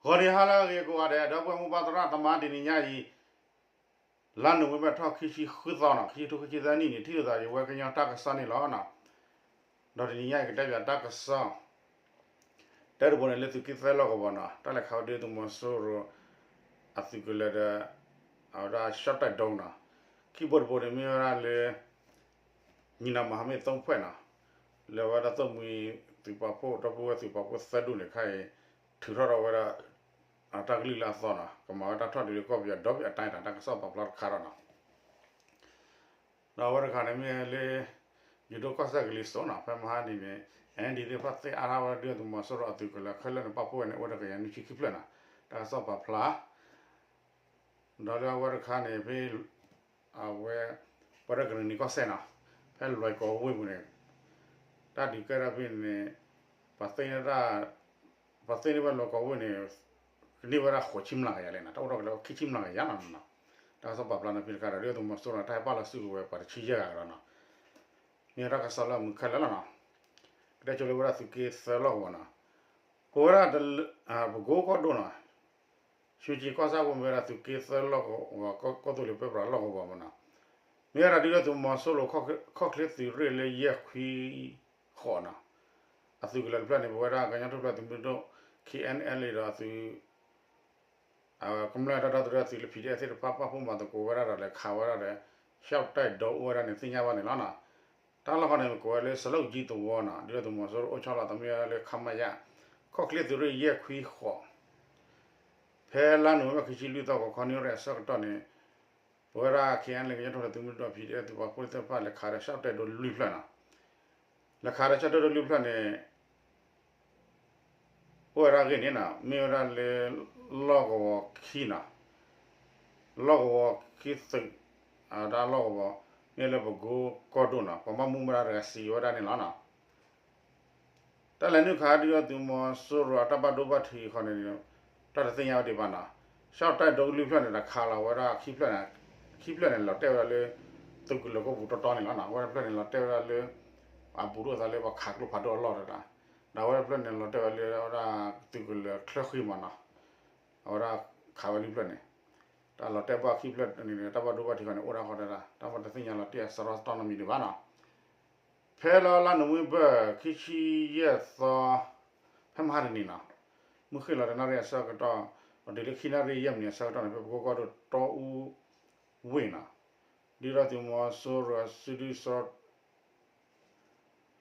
ဂီၤနံၤဟါလၢအဂ့ၤကိးဂၤဒဲး ဒီပုၢ်ဝဲၢ်မိၢ်ပၢ်သရၣ်သမါ တနံၤညါအံၤ လါနိၣ်ဝ့ဘၢၣ်ထီၣ်ခံဆံဃုသီနီၤ ခံဆံခံဆံသၢနံၣ်န့ၣ် ထံၣ်လိာ်သးယဝဲကညီတၢ်ကစီၣ်န့ၣ်လီၤနီၤ. ဒီးတနံၤညါအံၤကတဲဘၣ်တၢ်ကစီၣ် တၢတဘိန့ၣ်လၢသုးက့သၢလီၢ်ကဝီၤနီၤ တၢ်လဲၤခးဝဲဒုၣ်ဒါသုးမီၤစိရိၤ အသုးကလၢၤဒီး အဝဲဒၣ်ရှီၣ်တဲၣ်ဒိနီၤ. ခံဘိတဘိန့ၣ်မ့ၢ်ဝဲဒၣ်လၢ ညီနောင်မဟာမိတ်သုံးဖွဲ့နီၤ လၢအဝဲဒၣ်သိၣ်မှံသုးပာ်ဖှိၣ် ဒီပုၢ်ဝဲၢ်သုးပာ်ဖှိၣ်သၢဒူၣ်န့ၣ် ခဲအံၤ ထုးထီၣ်ဒီးဝဲဒၣ် တၢ်ကလုၢ်လၢအသီနီၤ ကမၤဝဲတၢ်ထီၣ်ဒုးလၢကီၢ်ပယီၤဒီဘ့ၣ်အတၢ်တၢ်ကစီၣ်ပာ်ဖျါတခါဒီးနီၤ. ဒီးအဝဲတခါန့ၣ်မ့ၢ်လၢ ယိၤဒိၣ်ကီၢ်စဲၣ်ကလံၤစိးနီၤ ဖဲမဟါတနံၤန့ၣ် အဲၣ်ဒိးသ့ၣ်တဖၣ်သ့ၣ်အါထီၣ်ဝဲဒုၣ်ဒါသုးမီၤစိရိၤအသုးကလၢၤခဲလၢာ်န့ၣ် ပာ်ဖှိၣ်ဝဲန့ၣ် အိၣ်ဝဲဒၣ်ကယၤနွံဆံခံဖျၢၣ်နီၤ တၢ်ကစီၣ်ပာ်ဖျါ ဒီးလၢအဝဲတခါန့ၣ် ဖဲ အဝဲ ပဝဲဒၣ်ကရ့ၣ်နံၤကီၢ်စဲၣ်နီၤ ဖဲလွဲၢ်ကီၢ်ဝ့ၢ်ပူၤန့ၣ် တၢ်ဒုးကဲထီၣ်ဖဲန့ၣ် ပှၤသ့န့ၢ်တၢ် ပှၤသ့န့ၢ်ဝဲလွဲၢ်ကီၢ်ဝ့ၢ်န့ၣ် ကန့ၢ်ဝဲဒၣ်ဃိးဆံမျးကယၤလဲၣ်နီၤ တၢ်အိၣ်ထီၣ်ကလဲာ်ဝဲခံဆံမျးကယၤလီၤနီၤ. တၢ်ကစီၣ်ပာ်ဖျါန့ၣ်ဖဲတခါဒီး ဒုၣ်ဒါသုးမီၤစိရိၤန့ၣ် တၢ်ဟဲပာ်လီၤစုကဝဲၤပှၤတဆံယဲၢ်ဂၤကဒီးနီၤ မ့ၢ်တၢ်ကစီၣ်လၢအမုာ်ခဲလၢာ်လီၤနီၤ. ကတဲဆိလၢဝဲဒၣ်သုးက့သၢလီၢ်ကဝီၤနီၤ ပဝဲဒၣ် ပကိကီၢ်ဒိၣ်နီၤ ဆူကၠံကီၢ်ဆၣ်ဖိမ့ၢ်ဝဲဒၣ်သုးက့သၢလီၢ်ကဝီၤ ကီၢ်သူလ့ၤပၢပြးလီၢ်ကဝီၤမနီၤ မ့ၢ်ဝဲဒၣ်ဒုၣ်ဒါသုးမီၤစိရိၤ ခီၣ်ချ့သုးရ့ၣ်လၢယဲၢ်ခွံဃိးနီၤ အသုးကလၢၤတဖျၢၣ်န့ၣ် ပဝဲဒၣ်ကညီတဖျၢၣ်သုးမုၢ်ဒိၣ် K N L A ဒီးသုး ကမျၢၢ်တၢ်ဒီသဒၢသုးလၢ P D F သ့ၣ်တဖၣ်ပာ်ဖှိၣ်မၤသကိးဝဲဒၣ်ဒီးလဲၤခးဝဲဒၣ်ဒီး ရှီၣ်တဲၣ်ဒိအိၣ်ဝဲဒၣ်န့ၣ် သ့ၣ်ညါဘၣ်န့ၣ်လီၤနီၤ. တၢ်လီၢ်ဃီန့ၣ် ကိးဝဲလၢစလီၢ်ကၠံသဝီနီၤ ဒုၣ်ဒါသုးမီၤစိရိၤအိၣ်ဆီလီၤသးမ့ၢ်ဝဲဒၣ်လၢ ခမရ ခီၣ်ချ့သုးရ့ၣ်ယဲၢ်ခွံဃိး ဖဲလါနိၣ်ဝ့ဘၢၣ်ခံဆံလွံၢ်သီ ကီၢ်ခီနံၣ်ရ့ၣ်အဆၢကတီၢ်န့ၣ် ပဝဲဒၣ် K N L A ကညီတဖျၢၣ်သုးမုၢ်ဒိၣ် P D F သုးပာ်ဖှိၣ်သ့ၣ်တဖၣ်လဲၤခးဒီးရှီၣ်တဲၣ်ဒိလွံၢ်ဖျၢၣ်နီၤ လဲၤခးဒီးရှီၣ်တဲၣ်ဒိလွံၢ်ဖျၢၣ်န့ၣ် အိၣ်ဝဲဒၣ်အဂ့ၢ်န့ၣ်နီၤ မ့ၢ်ဝဲဒၣ်လၢ လီၢ်ကဝီၤခံနီၤ လီၢ်ကဝီၤခံသုး အတၢ်လီၢ်ကဝီၤ မ့ၢ်လၢပကိကီၢ်ဒိၣ်နီၤ ပှၤဘၣ်မူဘၣ်ဒါတဂၤစံးဝဲဒၣ်န့ၣ်လီၤ. တၢ်လဲၤနုာ်ခးဒုၣ်ဒါသုးမီၤစိရိၤအတၢ်ဘၣ်ဒိဘၣ်ထံးအဃိန့ၣ် တၢ်တသ့ၣ်ညါဝဲဒံးဘၣ်နီၤ. ရှီၣ်တဲၣ်ဒိလွံၢ်ဖျၢၣ်န့ၣ် တၢ်ခးလီၤဝဲဒၣ်ခံဖျၢၣ်န့ၣ် ခံဖျၢၣ်န့ၣ် လီၤတဲာ်ဝဲဒၣ်လၢ သုးကလၢၤကီၢ်ပူၤတီတီန့ၣ်လီၤနီၤ. အဝဲတဖျၢၣ်န့ၣ် လီၤတဲာ်ဝဲဒၣ်လၢ အဘူးဒိၣ်သးလၢပှၤခးကျိဖးဒိၣ်အလီၢ်တဒၣ်, ဒီးအဝဲတဖျၢၣ်န့ၣ် လီၤတဲာ်ဝဲလၢဝဲဒၣ် သုးကလၢၤချၢဃံမးနီၤ. အဝဲဒၣ်ခးဝဲလွံၢ်ဖျၢၣ်န့ၣ် တၢ်လီၤတဲာ်ဘၣ်ခံဖျၢၣ်န့ၣ် တၢ်ဘၣ်ဒိဘၣ်ထံးဃီန့ၣ် အိၣ်ဒၣ်ဃီတဒၣ် တၢ်ဘၣ်တသ့ၣ်ညါလီၤတံၢ်အစရီတၢ်နီတမံၤဒံးဘၣ်နီၤ. ဖဲလၢလါနိၣ်ဝ့ဘၢၣ် ခံဆံယဲၢ်သီ ဖဲမဟါတနံၤနီၤ, မုၢ်ဃ့ၢ်လီၤတနၣ်ရံၣ်အဆၢကတီၢ် ပတုၤလၢခံနၣ်ရံၣ်ယဲၢ်မံးနံးအဆၢကတီၢ်န့ၣ် ဖဲပကိကီၢ်ဒိၣ်တီအူဝ့ၢ်နီၤ, ဒုၣ်ဒါသုးမီၤစိရိၤ စု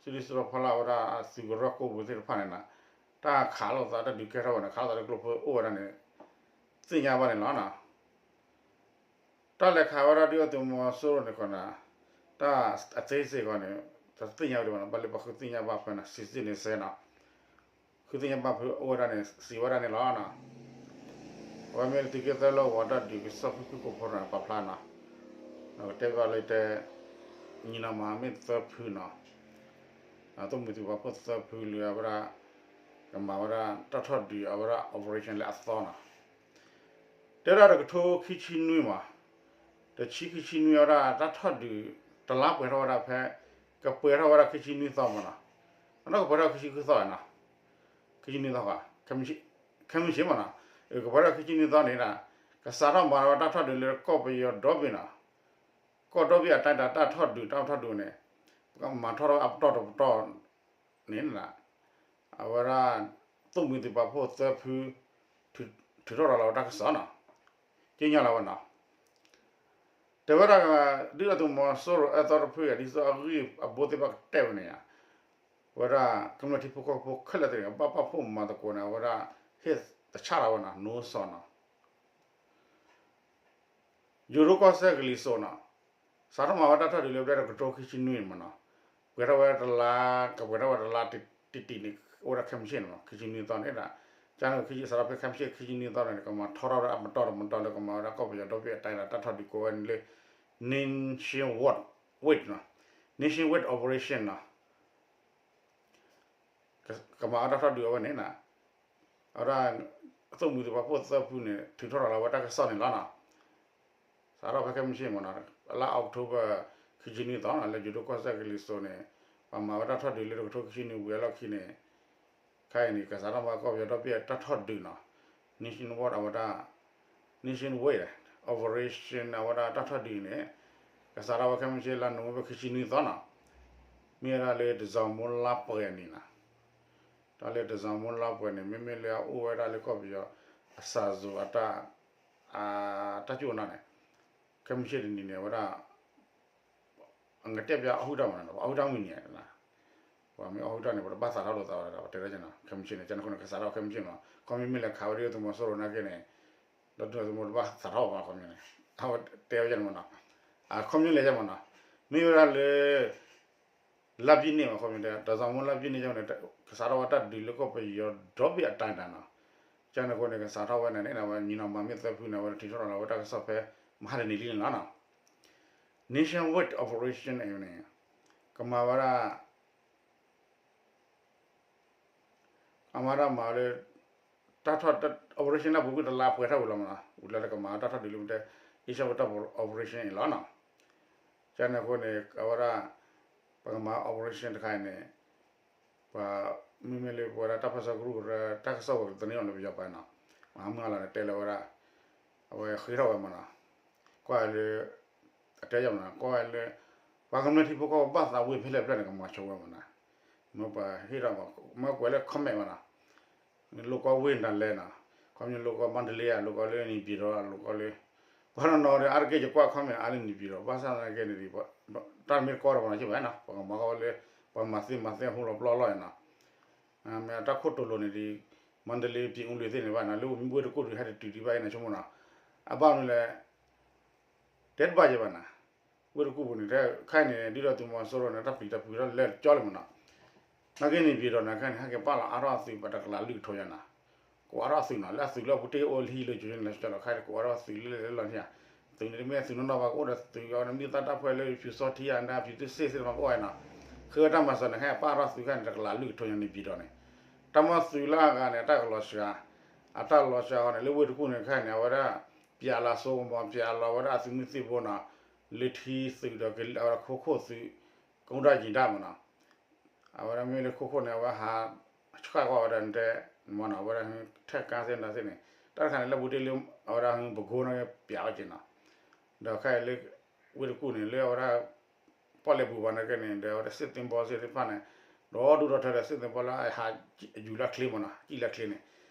ဒုၣ်စီၤဖီလာ်ဝဲဒၣ်အသုးကရၢခိၣ်ပူၤသ့ၣ်တဖၣ်န့ၣ်နီၤ, တၢ်ခးလိာ်သးတၢ်ဒုးကဲထီၣ်ဝဲန့ၣ် ခးလိာ်သးလၢကျိဖိအိၣ်ဝဲဒၣ်န့ၣ် သ့ၣ်ညါဘၣ်န့ၣ်လီၤနီၤ. တၢ်လဲၤခးဝဲဒၣ်ဒုၣ်ဒါသုးမီၤစိရိၤန့ၣ်ဃီနီၤ, တၢ်အသေးစိတ်ဃီန့ၣ် တသ့ၣ်ညါဝဲဒံးဘၣ်နီၤ, ဘၣ်လၢပှၤဃုသ့ၣ်ညါဘၣ်ဖဲနီၤ စံးစ့ၣ်န့ၣ်စဲနီၤ, ဃုသ့ၣ်ညါဘၣ်ဖဲအိၣ်ဝဲဒၣ်န့ၣ် စံးဝဲဒၣ်န့ၣ်လီၤနီၤ. အဝဲမ့ၢ်လၢသုးက့သၢလီၢ်ကဝီၤတၢ်ဒုးကစီၣ်ဖုၣ်ဖုၣ်ကိာ်ဖိန့ၣ် ပာ်ဖျါနီၤ, ကတဲဘၣ်လၢတဲ ညီနောင်မဟာမိတ်သၢဖုနီၤ, သိၣ်မှံၤသုးပာ်ဖှိၣ်သၢဖုလၢအဝဲဒၣ် ကမၤဝဲဒၣ်တၢ်ထီၣ်ဒုးအဝဲဒၣ် operation လၢအသီနီၤ. တဲဒၣ်တကထိခံဆံနွံမး, တဆံခံဆံနွံဝဲဒၣ်တၢ်ထီၣ်ဒုး တလါပှဲၤထီၣ်ဝဲဒၣ်ဖဲ ကပှဲၤထီၣ်ဝဲဒၣ်ခံဆံနွံသီမးနီၤ, အနီၢ်ကပှဲၤထီၣ်ခံဆံဃုသီနီၤ, ခံဆံနွံသီဃီ, ခဲမုၢ်ဆ့ၣ်မးနီၤ, ကပှဲၤထီၣ်ခံဆံနွံသီန့ၣ်ဒၣ် ကစးထီၣ်မၤဝဲတၢ်ထီၣ်ဒုးလၢကီၢ်ပယီၤဒီဘ့ၣ်နီၤ, ကီၢ်ဒီဘ့ၣ်အတၢ်ဒၣ်တၢ်ထီၣ်ဒုး တၢ်ထီၣ်ဒုးန့ၣ် ပကမၤထီၣ်ထီၣ်အပတီၢ်တပတီၢ် န့ၣ် အဝဲဒၣ် သိၣ်မှံၤသုးပာ်ဖှိၣ်သၢဖု ထုးထီၣ်ရၤလီၤဝဲတၢ်ကစီၣ်နီၤ, ကညီလီၤဝဲနီၤ. တဲဝဲဒၣ် ဒုၣ်ဒါသုးမီၤစိရိၤအၢသီတဖု ဒ်သိးအဂံၢ်အဘါသ့ၣ်တဖၣ်ကတဲဝဲန့ၣ်ဧါ, အဝဲဒၣ်ကမျၢၢ်ထံဖိကီၢ်ဖိခဲလၢာ်သ့ၣ်တဖၣ် ဘၣ်ပာ်ဖှိၣ်မၤသကိးန့ၣ် အဝဲဒၣ်ဟ့ၣ်သဆၣ်လီၤဝဲနီၤ, နိစီၤနီၤ ယိၤဒိၣ်ကီၢ်စဲၣ်ကလံၤစိးနီၤ, စးထီၣ်မၤဝဲတၢ်ထီၣ်ဒုးလၢပတဲတကထိခံဆံနွံန့ၣ်မးနီၤ, ပှဲၤထီၣ်ဝဲတလါ, ကပှဲၤထီၣ်ဝဲတလါတံၢ်တံၢ်န့ၣ် အိၣ်ဝဲဒၣ်ခဲမုၢ်ဆ့ၣ်န့ၣ်မး, ခံဆံနွံသီန့ၣ်ဒၣ်, ကန့ၣ်စးထီၣ်ဖဲခဲမုၢ်ဆ့ၣ်ခံဆံနွံသီန့ၣ် ကမၤထီထီၣ်ဝဲဒၣ်အပတီၢ်တပတီၢ်လၢကမၤဝဲဒၣ်ကီၢ်ပယီၤဒီဘ့ၣ်အတၢ်ဒၣ်တၢ်ထီၣ်ဒုးကိးဝဲန့ၣ်လၢ nationwide နီၤ, nationwide operation နီၤ ကမၤအတၢ်ထီၣ်ဒုးအဝဲန့ၣ်နီၤ, အဝဲဒၣ် သိၣ်မှံၤသုးပာ်ဖှိၣ်သၢဖုန့ၣ် ထုးထီၣ်ရၤလီၤဝဲတၢ်ကစီၣ်န့ၣ်လီၤနီၤ. စးထီၣ်ဖဲခဲမုၢ်ဆ့ၣ်မးနီၤ, လါအီးကထိဘၢၣ် ခံဆံနွံသီနီၤ, လၢယိၤဒိၣ်ကီၢ်စဲၣ်ကလံၤစိးန့ၣ် ပှၤမၤဝဲတၢ်ထီၣ်ဒုးလၢတကထိခံဆံနွံဝံၤအလီၢ်ခံန့ၣ်, ခဲအံၤန့ၣ် ကစးထီၣ်မၤကီၢ်ပယီၤဒီဘ့ၣ်အတၢ်ထီၣ်ဒုးနီၤ. Nationwide အဝဲဒၣ် Nationwide Operation အဝဲဒၣ်တၢ်ထီၣ်ဒုးန့ၣ် ကစးထီၣ်ဝဲခဲမုၢ်ဆ့ၣ်လါနိၣ်ဝ့ဘၢၣ်ခံဆံနွံသီနီၤ, မ့ၢ်ဝဲဒၣ်လၢတစီၤမိၢ်လါပှဲၤန့ၣ်နီၤ, တၢ်လၢတစီၤမိၢ်လါပှဲၤန့ၣ် မ့မ့ၢ်လၢအအိၣ်ဝဲဒၣ်လၢကီၢ်ပယီၤ အစးစူၤအတၢ် အတၢ်ကၠိၣ်နီၤန့ၣ် ခဲမုၢ်ဆ့ၣ်တနံၤန့ၣ် အဝဲဒၣ် အကတဲပၠးအီၣ်ဟုၣ်တၢ်မးနီၤ ပှၤအီၣ်ဟုၣ်တၢ်မုၢ်နံၤဧါ, ပှၤမ့ၢ်အီၣ်ဟုၣ်တၢ်န့ၣ် ပတဘၣ်သးထီၣ်လိာ်သးဝဲဒၣ် ပတဲဒၣ်ကနီၤ ခဲမုၢ်ဆ့ၣ်န့ၣ် ကန့ၣ်အဃိန့ၣ် ကစးထီၣ်ခဲမုၢ်ဆ့ၣ်မးနီၤ ခီမ့ၢ်မ့ၢ်လဲၤခးဝဲဒၣ်သုးမီၤစိရိၤနာ်က့န့ၣ် ဒီးသုးမီၤစိရိၤတဘၣ်သးထီၣ်ဘၣ်ခီမ့ၢ်န့ၣ် အဝဲတဲဝဲကန့ၣ်မးနီၤ, အခီမ့ၢ်လဲၤကမးနီၤ, မ့ၢ်ဝဲဒၣ်လၢ လါပျ့ၤန့ၣ်မး ခီမ့ၢ်တဲ တၢ်စီၤမိၢ်လါပျ့ၤန့ၣ်ကန့ၣ် ကစးထီၣ်ဝဲတၢ်ဒုးလၢကီၢ်ပယီၤဒီဘ့ၣ်အတၢ်ဒၣ်နီၤ, ကန့ၣ်အဃိန့ၣ် ကစးထီၣ်ဝဲန့ၣ်န့ၣ် အဝဲမံၤနီၤမၤမ့ၢ်သၢဖုန့ၣ် အဝဲထံၣ်ထီၣ်လီၤဝဲတၢ်ကစီၣ်ဖဲ မဟါတနံၤလံန့ၣ်လီၤနီၤ, Nationwide Operation အံၤန့ၣ် ကမၤဝဲဒၣ် အမၤတၢ်မၤလၢ တၢ်ထီၣ် operation လၢပူၤကွံာ်တလါပှဲၤထီၣ်ဝံၤလီၤမးနီၤ ဝံၤလၢကမၤတၢ်ထီၣ်ဒုးလၢမ့ၢ်တဲ Asia ဝဲတၢ် operation အံၤလီၤနီၤ, ကန့ၣ်အဃိန့ၣ် အဝဲဒၣ် ပကမၤ operation တခါအံၤန့ၣ် ပှၤ မ့မ့ၢ်လၢပဝဲဒၣ်တၢ်ပၢဆှၢကရူၢ်ကရၢ တၢ်ကစီၣ်ဝဲကသန့ၤအီၤလၢပယီၤပၤနီၤ, မဟါမုၢ်အလီၤန့ၣ် တဲလၢဝဲဒၣ် အဝဲဃ့ထီၣ်ဝဲမးနီၤ, ကွၢ်လၢ အတဲယၤမးနီၤ ကွၢ်ဝဲလၢ ပှၤကမျၢၢ်ထံဖိကီၢ်ဖိဘၣ်သးဝံၢ်ဖဲလဲၣ်ဖဲလဲၣ်န့ၣ် ကမၤဆိဝဲမးနီၤ, မ့ၢ်ပှၤဟ့ၣ်ထီၣ်မး မ့ၢ်ကွဲးလၢ comment မးနီၤ လိၣ်ကီဝ့ၢ်နၤလဲၣ်နီၤ, ခီမ့ၢ်လိၣ်ကီ မန္တလေး ဧါ လိၣ်ကီလၢ နေပြည်တော် ဧါ လိၣ်ကီလၢ ပှၤနီၢ်နီၢ်ဒီး အါတက့ၢ်ယကွၢ် comment အါလၢ နေပြည်တော် ဘၣ်ဆၣ်သနာ်က့န့ၣ် တၢ်တမ့ၢ်တကီတပှၤနီၤ က့ဘၣ်နီၤ ပကမၤကီဝဲလၢ ပှၤမၤသ့မၤသ့ဟူလီၤပျီလီၤနီၤ, မ့ၢ်အတၢ်ခိၣ်တိၤလိၤန့ၣ်ဒ် မန္တလေး ပြင်ဦးလွင် သ့ၣ်န့ၣ်ဘၣ်နီၤ လၢဝ့ၢ်တကူၣ်ဒုးဟဲတတုၤဒံးဘၣ်အံၤနီၤ ဆိကမိၣ်နီၤ, အဘၣ်မနုၤလဲၣ် တဲတဘၣ်ယဲဘၣ်နီၤ, ဝ့ၢ်တကူၣ်ပူၤန့ၣ် တခါအံၤန့ၣ် ဒ်သိးသုးမီၤစိရိၤန့ၣ် တၢ်ပျံၤတၢ်ဖုးထီၣ်လဲၤကၠီလံမးနီၤ, နာ်က့န့ၣ် နေပြည်တော် န့ၣ် ခဲန့ၣ် ဟဲက့ၤပာ်လီၤအါထီၣ်အသုး ပှၤတကလးလွံၢ်ကထိညါနီၤ, ကိးအါထီၣ်သုးနီၤ လၢအသုးလၢအပူၤတ့ၢ်အိၣ်လံလၢကၠိန့ၣ် လီၤဆီလီၤခါ ကိးအါထီၣ်သုးလၢလၢလီၤန့ၣ်ဧါ, သုးန့ၣ်တမ့ၢ်သုးနီၢ်နီၢ်ဘၣ် ကအိၣ်ဒီးသုးအီၤန့ၣ် မ့ၢ်သၣ်တၢ်ဖှဲလၢ ဖြူစောထီး ဧါ န့ၣ် ဖြူသုးစ့ၣ်သ့ၣ်တဖၣ်အိၣ်ဝဲနီၤ, ဃ့ဝဲတၢ်မၤစၢၤန့ၣ် ဟဲပာ်ထီၣ်သုးခဲန့ၣ် တကလးလွံၢ်ကထိညါ နေပြည်တော် န့ၣ်, တၢ်မ့ၢ်သုးလၢအဂၤန့ၣ် အတၢ်ကလီၤစှၤ, အတၢ်လီၤစှၤအီၤန့ၣ် လၢဝ့ၢ်တကူၣ်န့ၣ်ခဲန့ၣ် အဝဲဒၣ် ပျးလီၤစိကမီၤ ပျးလီၤဝဲဒၣ်အသုးမုၢ်သံၣ်ဘိနီၤ, လၢထံသုးဒီး အဝဲဒၣ်ခိခိၣ်သုး ကဒၣ်ယံၤဒၣ်မးနီၤ, အဝဲဒၣ်မ့ၢ်လၢခိခိၣ်န့ၣ် အဝဲဟး ဆှၣ်ကွၢ်ဝဲဒၣ်နတဲ မနီၤ အဝဲဒၣ် ထဲကါသ့ၣ်နၤသ့ၣ်န့ၣ် တၢ်တခါန့ၣ် လၢပူၤတ့ၢ်လၢ အဝဲဒၣ် ပကိန့ၣ် ပျးဝဲက့ၤနီၤ, ဒီးခဲအံၤလၢ ဝ့ၢ်တကူၣ်န့ၣ် လၢအဝဲဒၣ် ပီၣ်လဲၣ်ပူၤဘၣ်န့ၣ်က့န့ၣ် ဒီးအဝဲဒၣ် စစ်သင်္ဘော သ့ၣ်တဖၣ်န့ၣ် ဒီးဒူၣ်ဒီးထၢဒီး စစ်သင်္ဘော လၢအဟးယူၤလၢချ့မနီၤ ကံၣ်လၢချ့န့ၣ်,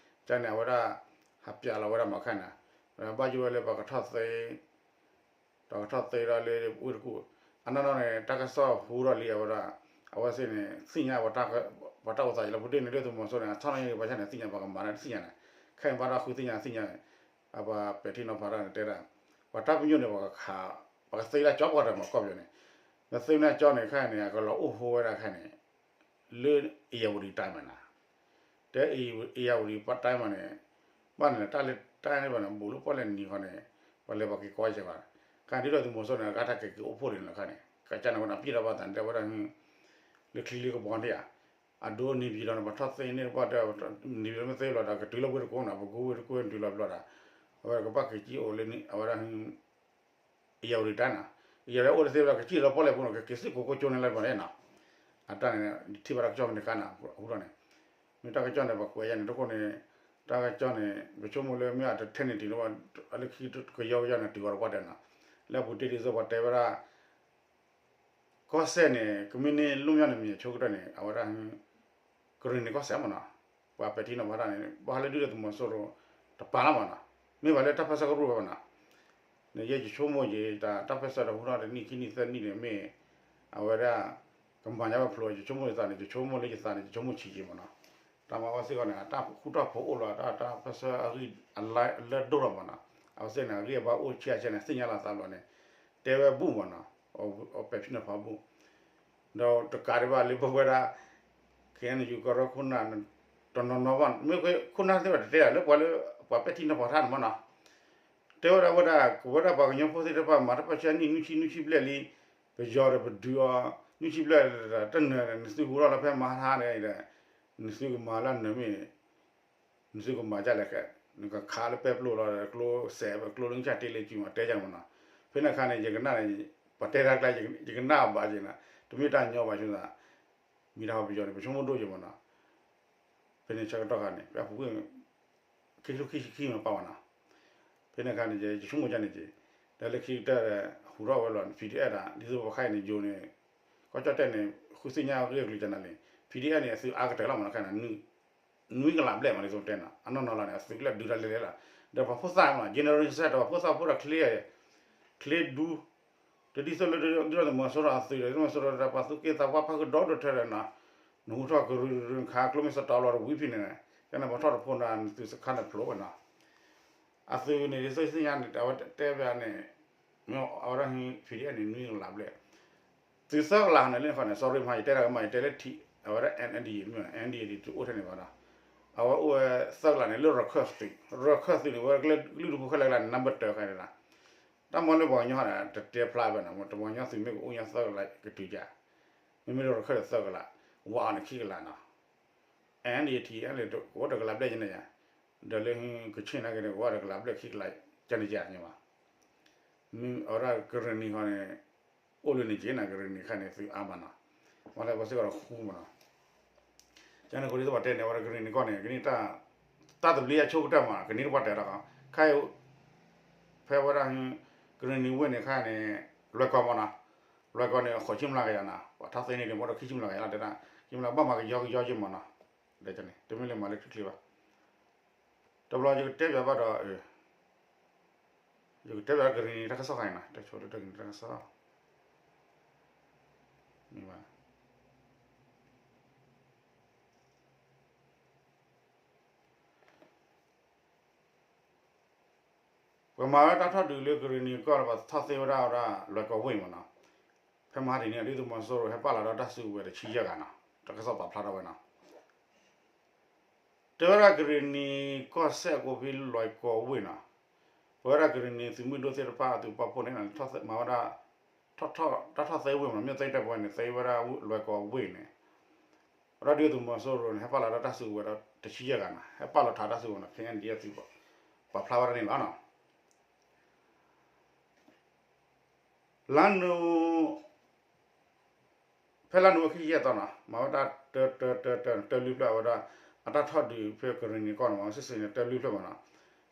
ကန့ၣ် အဝဲဒၣ် ဟးပျးလီၤဝဲဒၣ်မးခဲန့ၣ်, ဒီးဘၣ်ယိၣ်ဝဲလၢပှၤကထီၣ်သ့ ဒီးကထီၣ်သ့ဒီးလၢဝ့ၢ်တကူၣ်, အနီၢ်နီၢ်န့ၣ် တၢ်ကစီၣ်ဟူထီၣ်လံအဝဲဒၣ်, အဝဲသ့ၣ်န့ၣ် သ့ၣ်ညါ ပှၤတၢ်အိၣ်သးယံၤလီၤ ပူၤတ့ၢ်န့ၣ် ဒုၣ်ဒါသုးမီၤစိရိၤန့ၣ် အဆီၣ်နီၣ်ယံၤပှၤဆၣ်န့ၣ် သ့ၣ်ညါ ပှၤကမၤတၢ်တသ့ၣ်ညါန့ၣ်, ခဲအံၤဘၣ်တၢ်ဃုသ့ၣ်ညါသ့ၣ်ညါန့ၣ်, အပှၤပဲာ်ထံနီၤဖးတၢ်န့ၣ် တဲဒၣ် ပှၤတၢ်ပညိၣ်န့ၣ် ပှၤကခး ပှၤကသ့ဒၣ်ကၠီပှၤတၢ်မၤကီၢ်ပယီၤန့ၣ်, မ့ၢ်သ့ဒၣ်ကၠီန့ၣ် ခဲအံၤန့ၣ် အကလီၤအိၣ်ဟိဝဲဒၣ်ခဲအံၤန့ၣ် လၢဧရာဝတီတိုင်းမးနီၤ, တဲဧရာဝတီတိုင်းမးန့ၣ်, ဘၣ်န့ၣ် တၢ်လၢတၢ်န့ၣ်ဘၣ်န့ၣ် ဘူးလၢပီၣ်လဲၣ်နံၤဃီန့ၣ်, ပှၤလဲၤပှၤက့ၤကီယဲၢ်ဘၣ်, ခဲအံၤဒ်သိးသုးမီၤစိရိၤန့ၣ် အကါထီၣ်က့ၤက့ၤအိၣ်ဖှိၣ်ဒံးန့ၣ်လီၤခဲန့ၣ်, ကစၢ်န့ၣ်ဝဲန့ၣ် ပျံၤတၢ်ဘၣ်သးန့ၣ် တဲဝဲဒၣ် လၢချံလၢကဘီန့ၣ်ဧါ, အဒိန့ၣ်ပၠံၤဒီးန့ၣ် ပှၤထီၣ်သ့န့ၢ်တပှၢ်တဲ န့ၣ်ပၠံၤမ့ၢ်သ့ဘျီဒီး ကတုၤလၢဝ့ၢ်တကူၣ်န့ၣ် ပကူဝ့ၢ်တကူၣ်န့ၣ် ပတုၤလီၤဘျီဒီး အဝဲကဘၣ်က့ၤကံၣ်အိၣ်လၢန့ၣ် အဝဲဒၣ် ဧရာဝတီတိုင်းနီၤ, ဧရာဝတီအိၣ်တသ့ဘၣ် ကစံၣ်လီၤပီၣ်လဲၣ်ပူၤနီၤ ကက့ၤစ့ၢ်ကီးကိးကၠိန့ၣ်လၢပှၤန့ၣ်နီၤ, အတၢ်န့ၣ် ထံၣ်ဘၣ်တၢ်ကစီၣ်ဖဲန့ၣ်ခါနီၤ အဃိဒီးန့ၣ်, မ့ၢ်တၢ်ကစီၣ်န့ၣ် ပှၤကွဲးယါန့ၣ် တခိၣ်န့ၣ်, တၢ်ကစီၣ်န့ၣ် ပဆိကမိၣ်လၢမ့ၢ်အတထဲန့ၣ်တုၤလၢ လၢခံကယီကယီန့ၣ် တုၤအီၤတပှၢ်တဲနီၤ, လၢအပူၤတ့ၢ်ဒ်သိးပှၤတဲဝဲဒၣ် ကီၢ်စဲၣ်န့ၣ် ကမ့ၢ်န့ၢ်လွတ်မြောက်နယ်မြေအဆိကတၢၢ်န့ၣ် အဝဲဒၣ် ကရ့ၣ်နံၤကီၢ်စဲၣ်မနီၤ, ပှၤပဲာ်ထံနီၤဖးတၢ်န့ၣ် ဘၣ်ဃးလၢဒုၣ်ဒါသုးမီၤစိရိၤ တပၤလီၤမနီၤ, မ့ၢ်ဘၣ်လၢတၢ်ပၢဆှၢကရူၢ်ဘၣ်မနီၤ, န့ၣ်ယဲယဆိကမိၣ်ယတၢ်ပၢဆှၢဒီးဟူထီၣ်တနံၣ်ခံနံၣ်သၢနံၣ်န့ၣ်မ့ၢ် အဝဲဒၣ် ကမၤညါဝဲဖျိ ယဆိကမိၣ်ယသးန့ၣ် ယဆိကမိၣ်လၢယသးန့ၣ် ယဆိကမိၣ်ဆံးက့မနီၤ, တၢ်မၤဝဲစ့ၢ်ကီးန့ၣ် အတၢ်ဃူတၢ်ဖိးအိၣ်လီၤ တၢ်ပၢဆှၢအဂံၢ်အလၢဒိၣ်လီၤမနီၤ, အဝဲစ့ၢ်န့ၣ် အဂံၢ်အဘါအိၣ်ဆံးအါဆံးန့ၣ် သ့ၣ်ညါလီၤသးဘျီန့ၣ် တဲဝဲဘူၣ်မနီၤ, အပဲာ်ထံနီၤဖးဘူၣ် ဒီးတကးဒံးဘၣ်လၢပဝဲဒၣ် ခဲအံၤန့ၣ် ယကရၢခိၣ်နၢ် တနီၤနီၤဘၣ် မ့ၢ်ခိၣ်နၢ်သ့ၣ်တဖၣ်တတဲဒၣ်လၢပှၤလၢ ပှၤပဲာ်ထံနီၤဖးတၢ်န့ၣ်မနီၤ, တဲဝဲဒၣ်ဝဲဒၣ် ကဝဲဒၣ်ပှၤကညီဖိသ့ၣ်တဖၣ် မၤတၢ်ပၢဆှၢနံၣ်နွံဆံနွံဆံဘျဲၣ်လံ, ပယီၤဒီးပဒုးအီၤ နွံဆံဘျဲၣ် တနၢၤ နသုဟူထီၣ်လီၤဖဲမဟါတဟါန့ၣ်ဒီး နသုကမၤလၢနၢၤမ့ၢ် နသုကမၤဒ်လဲၣ်ခဲ, နကခးလၢပဲပျိလီၤ ကျိစဲး ကျိလၢဆၣ်တ့လၢစုမး တဲယၤမနီၤ, ဖဲန့ၣ်အခါန့ၣ် ယကနၣ်န့ၣ် ပှၤတဲတၢ်ကျါ ယကနၣ်ဘၣ်က့ၤနီၤ, တမ့ၢ်တၢ်ညီဘၣ်ဆၣ်သး မ့ၢ်တၢ်ဟီပယီၤန့ၣ် ပဆိကမိၣ်ဒိၣ်ယဲၢ်မနီၤ, ဖဲန့ၣ်ဆၢကတီၢ်ခါန့ၣ် ပှၤပူၤကွံာ် ခံကထိခံဆံခံမ့ၢ်ပာ်ဝဲနီၤ, ဖဲန့ၣ်အခါန့ၣ် ယဆိကမိၣ်ကန့ၣ်က့ၤ, ဒီးလၢခံကတၢၢ် ဟူးထီၣ်ဝဲလီၤ P D F ဒၣ် ဒ်သိးပခါအံၤန့ၣ် ယိၤန့ၣ် ကီၢ်ကၠီၣ်တဲၣ်န့ၣ် ဃုသ့ၣ်ညါဂ့ၢ်အကလုာ်ကနၤလံ, P D F န့ၣ် အသုးအါကတၢၢ်လီၤမး ခဲန့ၣ် နွံကလးဘျဲၣ်မး ဒ်သိးတဲနီၤ အနီၢ်နီၢ်လီၤန့ၣ် အသုးကလၢၢ်ဒုးတၢ်လဲၤလဲၤလီၤ, ဒီးပှၤဖိသၣ်မး generation ဒီးပှၤဖိသၣ်ဖိဒီးချ့ ချ့ဒူ တဒ်သိးလၢဒုၣ်ဒါသုးမီၤစိရိၤအသုးဒီး သုးမီၤစိရိၤဒီးပှၤသူၣ်က့သးပှၢ်ဖးကဒီးဒိၣ်ထဲဒီးနီၤ, နဟူထီၣ်ကရူၢ်ကရူၢ်ခါ ကျိမ့ၢ်စတီလီၤတဝံဖံန့ၣ်, ကန့ၣ်ပှၤထီၣ်တဖိန့ၣ် နသုးစခါန့ၣ်ဖျိဝဲနီၤ, အသုးန့ၣ် ဒ်သိးသ့ၣ်ညါန့ၣ် အဝဲတဲဘၣ်န့ၣ် မ့ၢ်အဝဲဒၣ် P D F န့ၣ် နွံကလးဘျဲၣ် သုးသၢကလးန့ၣ်လၢန့ၣ်ဃီန့ၣ် sorry မး ယတဲဒၣ်ကမး ယတဲလၢထံး အဝဲဒၣ် N D A မ့ၢ် N D A ဒ်တအိၣ်ထဲန့ၣ်ဘၣ်ဒီး အဝဲအိၣ်ဝဲသၢကလးန့ၣ် လၢရခၢၣ်သုး ရခၢၣ်သုးန့ၣ် ဝဲကလုာ်ဒူၣ်ဖိခဲလၢာ်ကလးန့ၣ် နၢ်ပၢၢ်တၢၢ်ဃီန့ၣ်လီၤ, တၢ်မ့ၢ်လၢပှၤကညီန့ၣ် တတဲဖျါဘၣ်နီၤ တပှၤကညီသုးမ့ၢ်ကအိၣ်ညါသၢကလးကတုၤယါ, မ့မ့ၢ်လၢရခၢၣ်သုးသၢကလး, ဝးအီၤန့ၣ်ခံကလးနီၤ, N D A T N န့ၣ် အိၣ်တကလးဘျဲၣ်ယဲန့ၣ်ယါ, ဒီးလၢကဆ့ၣ်နာ်က့န့ၣ် အိၣ်တကလးဘျဲၣ်ခံကလး ကန့ၣ်ယါန့ၣ်ဘၣ် မ့ၢ်အဝဲဒၣ်ကရ့ၣ်နံၤဃီန့ၣ် အိၣ်လၢန့ၣ်က့ၤနၤ ကရ့ၣ်နံၤခါန့ၣ် သုးအါမးနီၤ, မ့ၢ်လၢပှၤစ့ၢ်ကီးဒီးဃူမးနီၤ, ကန့ၣ် ကိးဒ်သိးပှၤတဲန့ၣ် အဝဲဒၣ်ကရ့ၣ်နံၤကီၢ်န့ၣ် ကန့ၢ်တၢ် တၢ်သဘျ့အဆိကတၢၢ်မး ကန့ၢ်တပှၢ်တၢၢ်ဒီး ခါအံၤ ဖဲဝဲဒၣ် ကရ့ၣ်နံၤဝ့ၢ်န့ၣ်ခါန့ၣ် လွဲၢ်ကီၢ်မးနီၤ, လွဲၢ်ကီၢ်န့ၣ် အဃိးဆံမျးကယၤနီၤ ပှၤထီၣ်သ့န့ၣ် မ့ၢ်ဒီးခံဆံမျးကယၤလီၤ တဲဒၣ် ခံဆံမျး ဘၣ်မၤကယီကယီက့ၤမးနီၤ, တမ့ၢ်လၢမၤလၢချ့ချ့ဘၣ် တဘျီယကတဲပၠးဘၣ်ဒီး ယကတဲပၠးကရ့ၣ်နံၤတၢ်ကစီၣ်ခါအံၤနီၤ တၢ်ဆိလၢတၢ်ကရ့ၣ်နံၤတၢ်ကစီၣ် မ့ၢ်ဘၣ် ပှၤမၤဝဲတၢ်ထီၣ်ဒုးလၢကရ့ၣ်နံၤကီၢ်ဒီး ပှၤထီၣ်သ့ဝဲဒၣ်ဝဲဒၣ် လွဲၢ်ကီၢ်ဝ့ၢ်မးနီၤ, ဖဲမဟါတနံၤန့ၣ် ဒုၣ်ဒါသုးမီၤစိရိၤဟဲပာ်လီၤဒီးတၢ်စုကဝဲၤတဆံယဲၢ်ဂၤနီၤ, တၢ်ကစီၣ်ပာ်ဖျါထီၣ်ဝဲနီၤ တဲဝဲဒၣ်ကရ့ၣ်နံၤကီၢ်စဲၣ်ကိးဖဲလွဲၢ်ကီၢ်ဝ့ၢ်နီၤ, ပဝဲဒၣ်ကရ့ၣ်နံၤသုးမုၢ်ဒိၣ်သ့ၣ်တဖၣ်အသုးပာ်ဖှိၣ်န့ၣ် မၤဝဲဒၣ် တၢ်ထီၣ်သ့ဝ့ၢ်မးနီၤ မ့ၢ်သ့တဲပဝဲန့ၣ် သ့ဝဲဒၣ်လွဲၢ်ကီၢ်ဝ့ၢ်န့ၣ်, ဝဲဒၣ်ဒုၣ်ဒါသုးမီၤစိရိၤန့ၣ် ဟဲပာ်လီၤဒီးတၢ်စုကဝဲၤဒီးတဆံယဲၢ်ဂၤနီၤ ဟဲပာ်လီၤထးတၢ်စုကဝဲၤနီၤ ခဲအံၤဒ်အသုး ပာ်ဖျါဝဲဒၣ်န့ၣ်လီၤနီၤ လါနိၣ် ဖဲလါနိၣ်ဝ့ဘၢၣ်ခံဆံယဲၢ်သီနီၤ မၤဝဲဒၣ်တၢတၢတၢတၢ တၢလွံၢ်ဖျၢၣ်ဝဲဒၣ် အတၢ်ထီၣ်ဒုးဖဲကရ့ၣ်နံၤကီၢ်န့ၣ် မၤဝဲစ့ၢ်စ့ၢ်န့ၣ် တၢလွံၢ်ဖျၢၣ်မးနီၤ,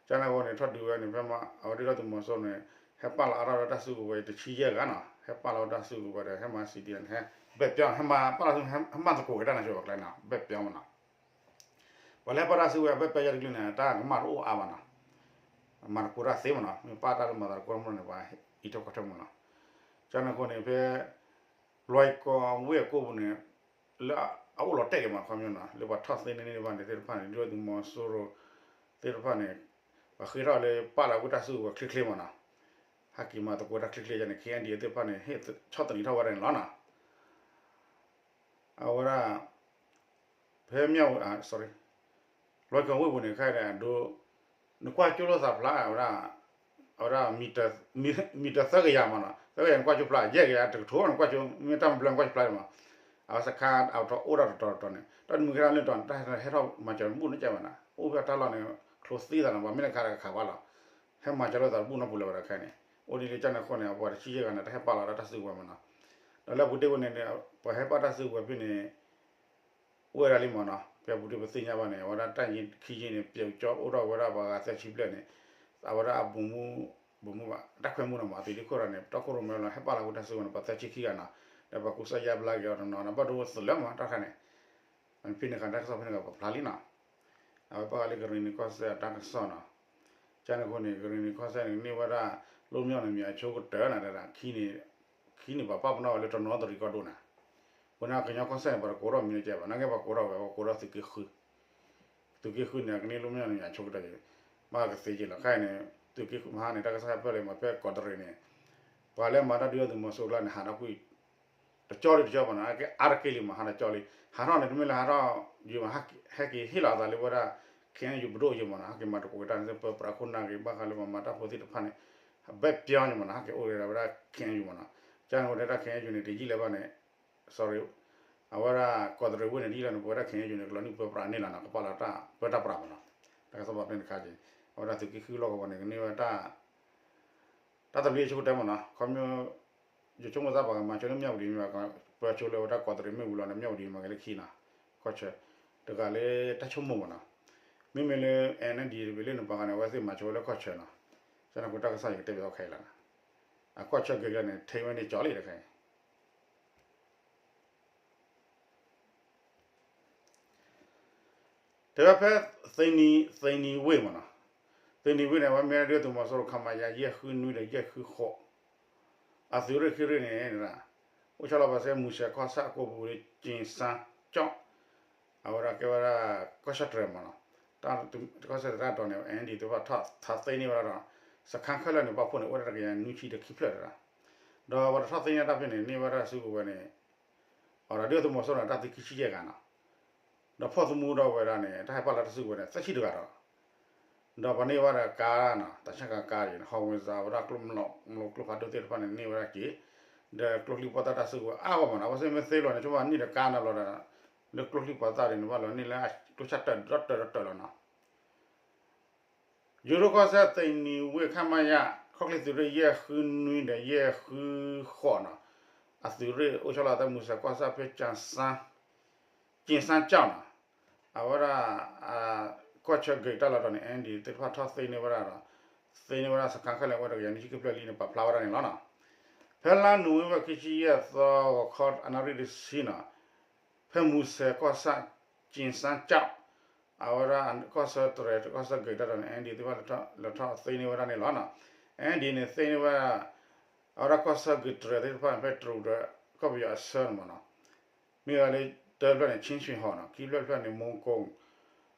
ကန့ၣ်အဃိန့ၣ် ထီၣ်ဒုးဝဲန့ၣ် ဖဲမၤ အဝဲဒၣ်ဒုၣ်ဒါသုးမီၤစိရိၤန့ၣ် ဟဲပာ်လီၤအါထီၣ်ဒီးတၢ်စုကဝဲၤတဆံယဲၢ်ဂၤနီၤ ဟဲပာ်လီၤဝဲတၢ်စုကဝဲၤဒီး ဟဲမၤ C D N ဟဲ ဘဲၣ်ပျီ ဟဲမၤပာ်လီၤ ဟဲမၤသကိးက့ၤတၢ်န့ၣ် ဆိဘၣ်ကျဲနီၤ ဘဲၣ်ပျီမးနီၤ ပှၤလၢဟဲပာ်တၢ်စုကဝဲၤ ဘဲၣ်ပျီယါတကလုာ်န့ၣ် တၢ်ကမၣ်တအိၣ်အါဘၣ်နီၤ, မၤသကိးတၢ်သ့မးနီၤ မ့ၢ်ပာ်တၢ်လၢမၤသကိးတၢ်မ့ၢ်န့ၣ် ပှၤအံးထီၣ်ကွၢ်ထီၣ်မးနီၤ, ကန့ၣ်အဃိန့ၣ် ဖဲ လွဲၢ်ကီၢ်ဝ့ၢ်အကိပူၤန့ၣ် လၢအအိၣ်လီၤတဲာ်က့ၤမး ခီပညီနီၤ လၢပှၤထီၣ်သ့န့ၢ်န့ၢ်ဘၣ်န့ၣ်သ့ၣ်တဖၣ်န့ၣ် ဒုၣ်ဒါသုးမီၤစိရိၤ သ့ၣ်တဖၣ်န့ၣ် ပှၤဃ့ထီၣ်လၢပာ်လီၤဝဲတၢ်စုကဝဲၤချ့ချ့မးနီၤ, ဟဲက့ၤမၤသကိးတၢ်ချ့ချ့န့ၣ် ခဲအံၤဒ်အံၤသ့ၣ်တဖၣ်န့ၣ် ဟ့ၣ်ဆီၣ်သနံးထီၣ်ဝဲဒၣ်န့ၣ်လီၤနီၤ အဝဲဒၣ် ဖဲမၠၣ်ဝတံၤ sorry လွဲၢ်ကီၢ်ဝ့ၢ်ပူၤန့ၣ် ခဲအံၤဒိ နကွၢ်ကၠိလိာ်သးဖျါ အဝဲဒၣ် အဝဲဒၣ် မံၤတၢၤသၢကယၤမးနီၤ သၢကယၤနကွၢ်ကၠိဖျါ ယဲၢ်ကယၤတကထိနကွၢ်ကၠိ မ့ၢ်တၢ်မဘျၢနကွၢ်ကၠိဖျါမး အဝဲစခါအဝဲထီၣ်အိၣ်ဒၣ်တတီၤတတီၤန့ၣ် တၢ်တမုၢ်ကဲထီၣ်လၢတီၤန့ၣ် တၢ်ဟဲထီၣ်မၤစၢၤဘူၣ်န့ၣ်ကဲမးနီၤ အိၣ်ဖဲတၢ်လီၢ်န့ၣ် ချိသံသးန့ၣ် ပှၤမ့ၢ်တခါတခါဘၣ်လီၤ ဟဲမၤစၢၤလိာ်သးတဘူၣ်နီတပူၤလၢၤဝဲဒၣ်ခဲအံၤန့ၣ် အိၣ်ဒ်န့ၣ်ကန့ၣ်အဃိန့ၣ် ပှၤတဆံယဲၢ်ဂၤန့ၣ် တၢ်ဟဲပာ်လီၤဒီးတၢ်စုကဝဲၤမးနီၤ ဒီးလၢအပူၤတ့ၢ်ဝဲန့ၣ် ပှၤဟဲပာ်တၢ်စုကဝဲၤဖဲန့ၣ် အိၣ်ဝဲဒၣ်လံမးနီၤ ဖဲအပူၤတ့ၢ်ပသ့ၣ်ညါဘၣ်န့ၣ် အဝဲဒၣ်တၢ်ယ့ၢ်ခံယ့ၢ်န့ၣ် ပျဲကၠီအိၣ်ထီၣ်ဝဲဒၣ်ပှၤဂၤသၢဆံဘျဲၣ်န့ၣ် အဝဲဒၣ်အဗိုလ်မှူး ဗိုလ်မှူးဘၣ် တၢ်ခွဲးမူနီၤမး အသုးဒ့ခိၣ်ဒီးန့ၣ် တီခိၣ်ရိၣ်မဲလီၤ ဟဲပာ်လီၤဝဲတၢ်စုကဝဲၤန့ၣ် ပှၤသၢဆံခံဂၤနီၤ ဒီးပှၤကူစါယါဘျါက့ၤအီၤတနီၤနီၤ ဘၣ်ဒိသုးလၢမးတၢ်ခါန့ၣ် ဖဲန့ၣ်ဃီတၢ်ကစီၣ်ဖဲန့ၣ်ကပာ်ဖျါလံနီၤ အဝဲပာ်ဃာ်လၢကရ့ၣ်နံၤကီၢ်စဲၣ်အတၢ်ကစီၣ်နီၤ ကန့ၣ်အဃိန့ၣ် ကရ့ၣ်နံၤကီၢ်စဲၣ်န့ၣ် ကန့ၢ်ဝဲဒၣ် လိၣ်မၠီၣ်န့ၣ်မ့ၢ်အဆိကတၢၢ်နၤဒၣ် ခံန့ၣ်ပှၤပာ်ပနီၣ်ဝဲလၢတနီသရံၣ်ကီၢ်ဒိၣ်နၤ အဃိန့ၣ် ကညီကီၢ်စဲၣ်န့ၣ် ပှၤတကိးထီၣ်မံၤန့ၣ်ကဲဘၣ် နာ်က့ပှၤကိးထီၣ်ဝဲ ပှၤကိးထီၣ်သုးက့ဃု သုးက့ဃုန့ၣ် ကန့ၢ်လိၣ်မၠီၣ်န့ၣ်မ့ၢ်အဆိကတၢၢ် ဘၣ်ကသ့က့ၤလီၤ ခဲအံၤန့ၣ် သုးက့ဃုမဟါန့ၣ် တၢ်ကစီၣ်ဟဲပၢၢ်လၢမးဖဲကီးတရံးန့ၣ် ပှၤလၢမၤတၢ်ဒုၣ်ဒါသုးမီၤစိရိၤကျါန့ၣ် ဟးထီၣ်ကွံာ် တကၠီလံတကၠီမးနီၤ အါတက့ၢ်လံမး ဟးတကၠီလံ ဟးထီၣ်န့ၣ် တမ့ၢ်လၢဟးထီၣ်ယံၤမး ဟဲက့ၤဟ့ၣ်လီၤအသးလၢဝဲဒၣ် ခဲအံၤယံၤ ပဒိၣ်ယံၤမးနီၤ ဟဲက့ၤမၤတကိးက့ၤတၢ်န့ၣ် ပၢပြးခိၣ်နၢ်ဂ့ၤ ဘၣ်ဃးလၢပှၤမၤတၢ်ဖိသ့ၣ်တဖၣ်န့ၣ် ဘဲၣ်ပျီယံၤမးနီၤ ဟဲက့ၤအိၣ်ဝဲဒၣ် ခဲအံၤယံၤမးနီၤ ကန့ၣ်အဃိန့ၣ် တၢ်ခဲအံၤယံၤန့ၣ် တယံာ်လၢၤဘၣ်န့ၣ် sorry အဝဲဒၣ်ကီးတရံးဝ့ၢ်န့ၣ် တယံာ်လၢၤန့ၣ် ပဝဲဒၣ်ခဲအံၤယံၤန့ၣ် ကလီၤနုာ်ပၢပြးန့ၣ်လီၤနီၤ ကပာ်လီၤတၢ်ပၢတၢ်ပြးမးနီၤ တၢ်ကစီၣ်ပာ်ဖျါန့ၣ်တခါက့ၤ အဝဲဒၣ်သုးက့ဃုလီၢ်ကဝီၤန့ၣ် ကန့ၢ်ဝဲဒၣ် တၢ်သဘျ့ဆိကတၢၢ်မးနီၤ ခီဖျိ ယဆိကမိၣ်သးပှၤကမၤဆိလၢမၠၣ်ဝတံၤမ့ၢ်ဘၣ် ပၢဆိလၢဝဲဒၣ်ကီးတရံးမ့ၣ်အူလီၤန့ၣ် မၠၣ်ဝတံၤမၤက့ၤလၢခံနီၤ ကီၢ်ဆၢ တဂၤလၢတၢ်ဆိကမိၣ်မးနီၤ မ့မ့ၢ်လၢ NLD တဘ့ၣ်လၢနပာ်ဃာ်န့ၣ် အဝဲသ့ၣ်မၤဆိဝဲလၢကီၢ်ဆၢနီၤ, ကန့ၣ်ဃိတၢ်ကစီၣ်ယကတဲဘၣ်အီၤခဲအံၤလီၤ. အကီၢ်ဆၢဂ့ၤကလၢန့ၣ် ထံဝဲန့ၣ်ကၠီလံတခါအံၤ တဲဝဲဖဲ သ့နံၤဝ့ၢ်မ့ၢ်နီၤ, သ့နံၤဝ့ၢ်န့ၣ် အဝဲမ့ၢ်ဒုးသုးမီၤစိရိၤ ခမရ ယဲၢ်ဃုနွံဒီးယဲၢ်ဃုဃိး အသုးရ့ၣ်ခံရ့ၣ်န့ၣ် အိၣ်ဆီလီၤပာ်စဲမူစဲးကီၢ်ဆၣ်အကိာ်ပူၤလၢ ကၠ့စၣ်ကၠီၣ် အဝဲဒၣ်ကဲဝဲဒၣ် ကီၢ်ဆၣ်တြဲၤမ့ၢ်နီၤ, တၢ်ကီၢ်ဆၢတြဲၤတၢ်တီၤန့ၣ် NLD သ့ၣ်တဖၣ်ထီၣ်ထီၣ်သ့န့ၢ်ဝဲဒၣ်ဒီး စခါခဲလၢာ်န့ၣ် ပာ်ဖှိၣ်န့ၣ် အိၣ်ဒၣ်တကယၤနွံဆံဒီးခံဖျၢၣ်တဒၣ်, ဒီးပှၤတထီၣ်သ့န့ၢ်တၢ်ဖဲန့ၣ် န့ၢ်ဝဲဒၣ်စုကဝဲၤန့ၣ် အဒီးဒုးသုးမီၤစိရိၤန့ၣ် တၢ်သံခံဆံယဲၢ်ဂၤနီၤ, ဒီးဖီၣ်သမူဒီးဝဲဒၣ်န့ၣ် တၢ်ဟဲပာ်လီၤတၢ်စုကဝဲၤန့ၣ် သၢဆံတဂၤဒီး ဒီးပှၤန့ၢ်ဝဲဒၣ်ကါနီၤ, တၢ်ဆၣ်ကၤကါအံၤ ဟီၣ်ဝ့ၤစၣ် ဝဲဒၣ်ကျိမလီၤ ကျိဖးဒိၣ်သ့ၣ်တဖၣ်န့ၣ် န့ၢ်ဝဲဒၣ်က့ၤ, ဒီးကျိချံပှီသၣ်တၢ်စုကဝဲၤအါဂီၢ်မ့ၢ်နီၤ, အဝဲသ့ၣ်မ့ၢ်သ့လီၤန့ၣ် ဆိကမိၣ်န့ၢ်ဒီးကါနီၤလီၤဒီး လၢကျိချံပှီသၣ်န့ၣ် နဘၣ်လီၤန့ၢ်လၢကျိဆၣ်တၢၤဒီးတၢၤလီၤနီၤ ယိၤဒိၣ်ကီၢ်စဲၣ် သ့နံၤဝ့ၢ် ခမရ ခီၣ်ချ့သုးရ့ၣ် ယဲၢ်ဃုနွံဒီးယဲၢ်ဃုဃိးနီၤ, အသုးရ့ၣ်အိၣ်ဆီလီၤအသးမူစဲးကီၢ်ဆၣ်ဖဲ ကၠ့စၣ်ကၠီၣ်နီၤ, အဝဲဒၣ် ကီၢ်ဆၢဂ့ၤတၢ်လီၤတီၤန့ၣ် NLD သ့ၣ်တဖၣ်ထီၣ်သ့န့ၢ်ဝဲဒၣ်ဒီး သ့န့ၢ်ဝဲဒၣ်စခါခဲလၢာ်ဝဲတကယၤနွံဆံခံဖျၢၣ်လံန့ၣ် ပာ်ဖျါဝဲဒၣ်န့ၣ်လီၤနီၤ, ဖဲလါနိၣ်ဝ့ဘၢၣ်ခံဆံယဲၢ်သီ ဂီၤခီအနၣ်ရံၣ်တဆံနီၤ ဖဲမူစဲးကီၢ်ဆၣ် ကၠ့စၣ်ကၠီၣ် အဝဲဒၣ်ကီၢ်ဆၢတြဲၤ ကီၢ်ဆၢဂ့ၤတၢ်တီၤန့ၣ် NLD သ့ၣ်တဖၣ်လဲၤထီၣ်သ့န့ၢ်ဝဲဒၣ်န့ၣ်လီၤနီၤ, NLD န့ၣ်သ့န့ၢ်ဝဲဒၣ် အဝဲဒၣ်ကီၢ်ဆၢဂ့ၤတြဲၤသ့ၣ်တဖၣ်န့ၣ် ဖဲတရူးဒီး ကီၢ်ပယီၤအဆၢန့ၣ်မ့ၢ်နီၤ, မ့ၢ်ဝဲလၢတၢဖျၢၣ်န့ၣ် ခၠ့ၣ်ဆွ့ၣ်ဟီၣ်နီၤ, ခံဖျၢၣ်တဖျၢၣ်န့ၣ် မူကိၣ်